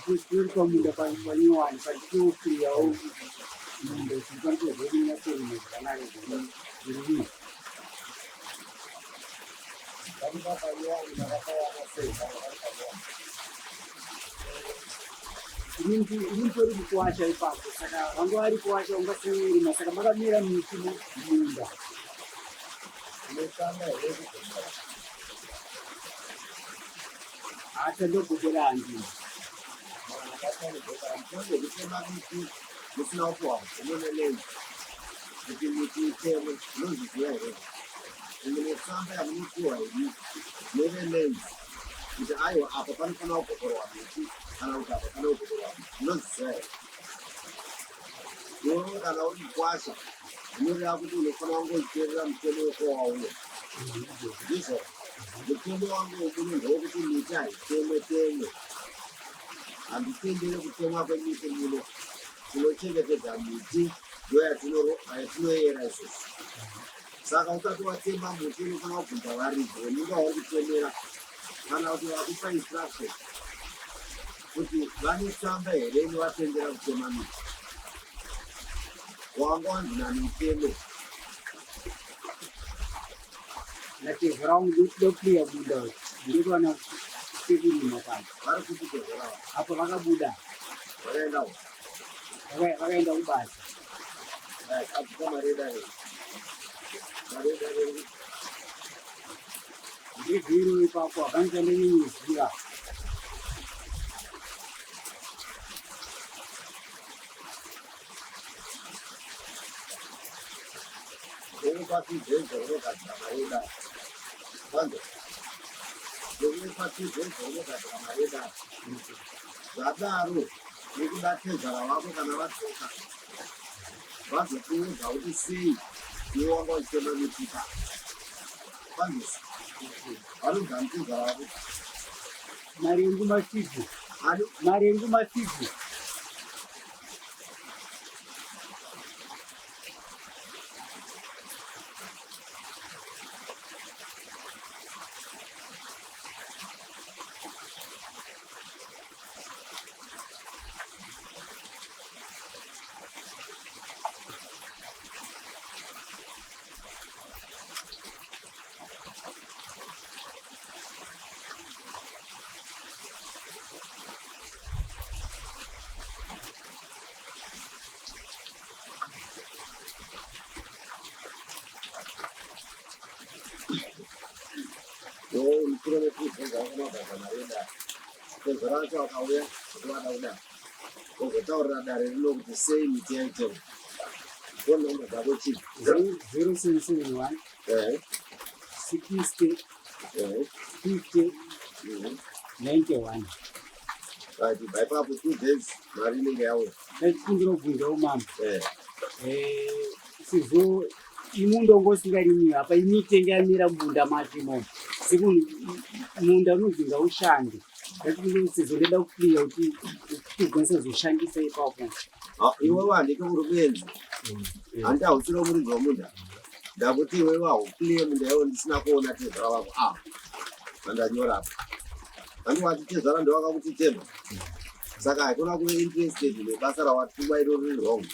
Tiri pamunda panyowani panditokuriyawo munda kuti ndikwanise kunyatsorima zvakanaka zvirimo. Ini nditori kuwasha ipapo saka vanga vari kuwasha ungaseurima saka makamira miti mumunda. Hata ndogobera handina. Musina kupuwa mvumo neland kuti miti itemwe, munozviziva here? Mune tsamba yamunopiwa imi neveland kuti aiwa apa panofanira kugokorwa miti kana kuti apa pane kugokorwa miti, munozviziva here? Iwewe kana uri mukwasha zvinoreva kuti unofanira kungoteerera mutemo wekowauya, ndizvo? Mutemo wangu wemuno ndewekuti miti haitemwe temwe, handitendere kutemwa kwemiti muno. Tinochengetedza miti, ndoyatinoyera isusu. Saka usati watema muti unofanira kubvunza varidzi vemunda wauri kutemera kana kuti vakupa instruction kuti vane tsamba here inovatendera kutema miti. Wanga wanzi nani uteme? Natezvara wangu ndokuriya bunda ndikuwana pekurima pano. Vari kupi tezvara wako? Apo vakabuda. Vakaenda uko? Vakaenda kubasa. Abvisa mari yedare. Mari yedare iri Ndizviro ipapo hapana chandinonyoziva. Ndinokupa 2 days unogadzira mari yedare. Kwanza. Ndinokupa 2 days unogadzira mari yedare. Zvadaro nekuda tezvara vako kana vadzoka vazokuudza kuti sei iwe wanga uchitema miti pa kwanzisa vanobva mutezvara vako. Marengu Masigu. Ani? Marengu Masigu. Iwe mushure mekubvunza wakamabhadha mari yedare. Tezvara vacho vakauya kuti vada kudare. Wozotaurira dare rino kuti sei miti yaitemwa. Phone number dzako chii? 0771 60 50 91. Right, ibva ipapo 2 days mari inenge yauya. Ndachikumbira kubvunzawo mambo. Eh. Sezvo imunda unga usingarimiwi apa, imiti yamira mumunda macho imomo, sekunhu munda unonzi ngaushande. Ndachikumbira kuti sezvo ndada kuclear kuti tigwanise kuzoshandisa ipapo. Ah, iwewe handiti uri kuenzi, handi hausiri muridzi womunda? Ndakuti iwewe hauclear munda iwo ndisina kuona tezvara wako. Ah, andanyora apa, handi wati tezvara ndowakakuti tema, saka haikona kuve interested nebasa rawatumwa iro riri wrong.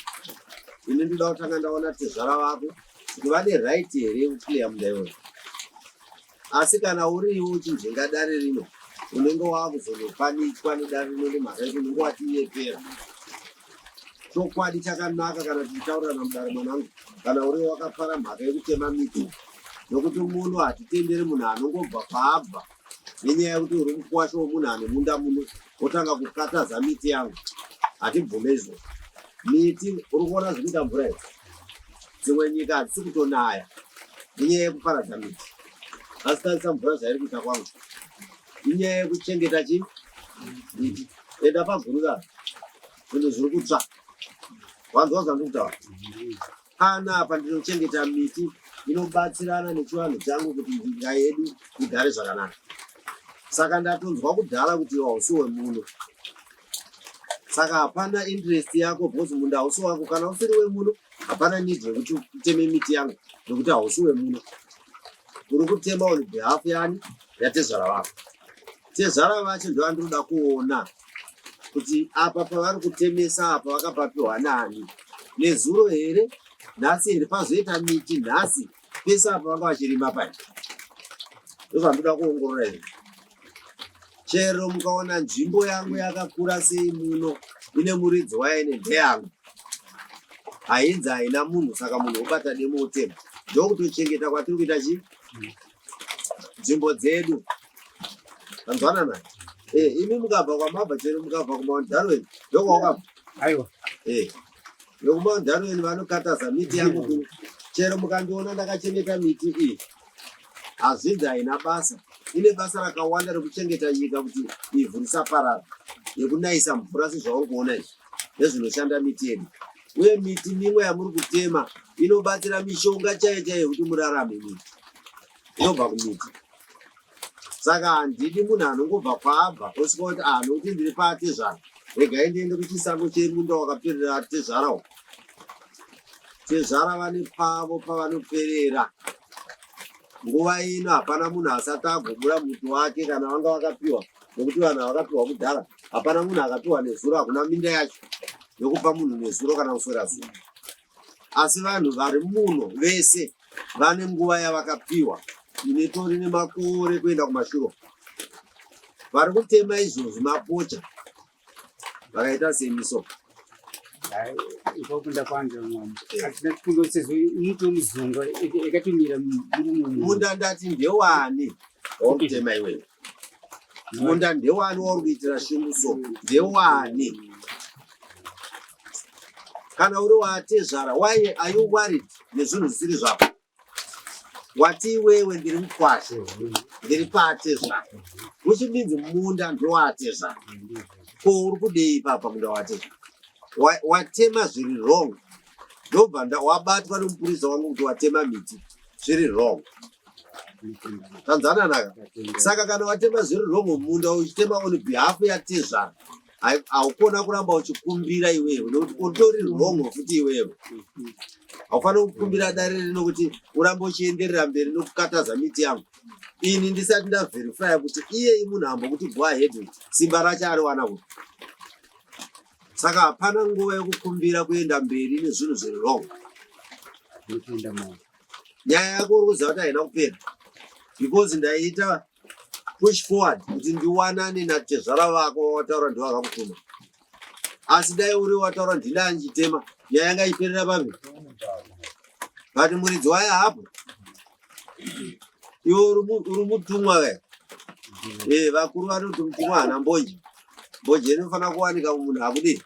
Ini ndoda kutanga ndaona tezvara vako kuti vane right here yekuclear munda iwoyo. Asi kana uri iwe uchinzvenga dare rino, unenge wakuzonopanikwa nedare rino nemhaka yekuti unenge watinyepera. Chokwadi chakanaka kana tichitaurirana mudare, mwanangu, kana uri wakapara mhaka yekutema miti, nokuti muno hatitenderi munhu anongobva paabva nenyaya yekuti uri mukwasha womunhu ane munda muno wotanga kukataza miti yangu. Hatibvume izvozvo. Miti, uri kuona zvikuita mvura idzi, dzimwe nyika hadzisi kutonaya nenyaya yekuparadza miti. Asi tarisa mvura zvairi kuita kwangu, inyaya yekuchengeta chi miti. Enda paguruva, zvinhu zviri kutsva. Wanzwa zvandiri kutaura panapa? Ndinochengeta miti inobatsirana nechivanhu changu kuti nyika yedu igare zvakanaka. Saka ndatonzwa kudhara kuti iwe hausi wemuno, saka hapana interest yako because munda hausi wako. Kana usiri wemuno, hapana need yekuti uteme miti yangu nekuti hausi wemuno. Uri kutema on behalf yani? Yatezvara vako. Tezvara vacho ndovandinoda kuona. Kuti apa pavari kutemesa apa vakapapiwa nani? Nezuro here? Nhasi here pazoita miti nhasi? Pese apa vanga vachirima pai. Ndozvandoda kuongorora izvi. Chero mukaona nzvimbo yangu yakakura sei muno ine muridzi wayo ine ndeyangu. Hainzi haina munhu saka munhu wobata demo otema. Ndokutochengeta kwatiri kuita chii? Nzvimbo dzedu. Anzwanana? Eh, imi mukabva kwamabva chero mukabva kuMount Darwin ndokwawakabva. Aiwa. Eh. NekuMount Darwin vanokataza miti yangu chero mukandiona ndakachengeta miti iyi. Hazvinzi haina basa. Ine basa rakawanda rekuchengeta nyika kuti ivhu risaparara. Yekunayisa mvura sezvauri kuona izvi. Nezvinoshanda miti yedu. Uye miti mimwe yamuri kutema inobatsira mishonga chaiyo chaiyo yekuti murarame miti. Inobva kumiti. Saka handidi munhu anongobva kwaabva osvika kuti ah nokuti ndiri paatezvara. Regai ndiende kuchisango chemunda wakaperera tezvara uko. Tezvara vane pavo pavanoperera. Nguva ino hapana munhu asati agobura muti wake kana vanga vakapiwa nekuti vanhu vakapiwa kudhara. Hapana munhu akapiwa nezuro, hakuna minda yacho yokupa munhu nezuro kana kuswera zuva. Asi vanhu vari muno vese vane nguva yavakapiwa inetori nemakore kuenda kumashure. Vari kutema izvozvi mapocha vakaita semiso. Ikokunda kwanza mwana. Atina kundo sezvo muti wemuzunga yakatomira murume. Munda ndati ndewani wauri kutema iwewe? Munda ndewani wauri kuitira shungu so? Ndewani? Kana uri watezvara, why are you worried nezvinhu zvisiri zvako? Wati iwewe ndiri mukwasha, ndiri paatezvara. Which means munda ndowatezvara. Ko uri kudei ipapa munda watezvara? Watema zviri wrong. Ndobva wabatwa nemupurisa wangu kuti watema miti zviri wrong. Tanzananaka. Saka kana watema zviri wrong munda uchitema on behalf yatezvara, haukona kuramba uchikumbira iwewe nekuti utori wrong futi iwewe. Haufaniri kukumbira dare rino kuti urambe uchienderera mberi nokukataza miti yangu. Ini ndisati ndaverifya kuti iye munhu ambokuti go ahead simba racho ariwana kuti. Saka hapana nguva yekukumbira kuenda mberi nezvinhu zviri wrong. Nyaya yako uri kuziva kuti haina kupera because ndaiita push forward kuti ndiwanane natezvara vako wataura ndivo vakakutuma. Asi dai uri wataura ndini andichitema nyaya yanga iperera papi? But muridzi wayo hapo. Iwe uri mutumwa ke. Eh, vakuru vanoti mutumwa haana mbonje. Mbonje inofanira kuwanika munhu akudii?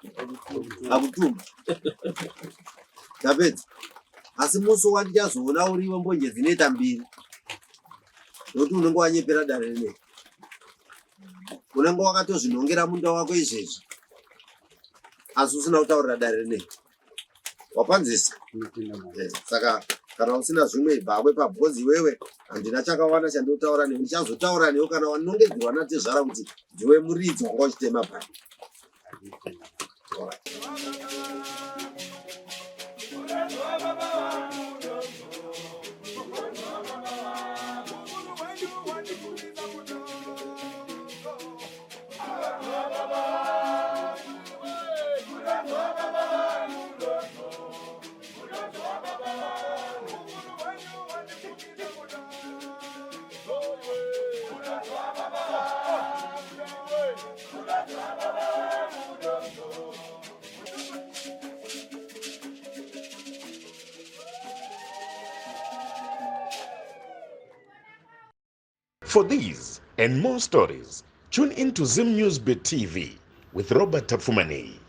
Akutuma. Tapedza. Asi musi wandichazoona uriwe mbonje dzinoita mbiri. Nokuti unenge wanyepera dare rineri. Unenge wakatozvinhongera munda wako izvezvi. Asi usina kutaurira dare rineri. Wapanzisa. Saka kana usina zvimwe ibvakwe pabhozi iwewe handina chakawanda chandinotaura newe. Ndichazotaura newe kana wanongedzerwa natezvara kuti ndiwe muridzi wanga uchitema pai. Alright. For these and more stories, tune in to Zim News Bit TV with Robert Tapfumaneyi.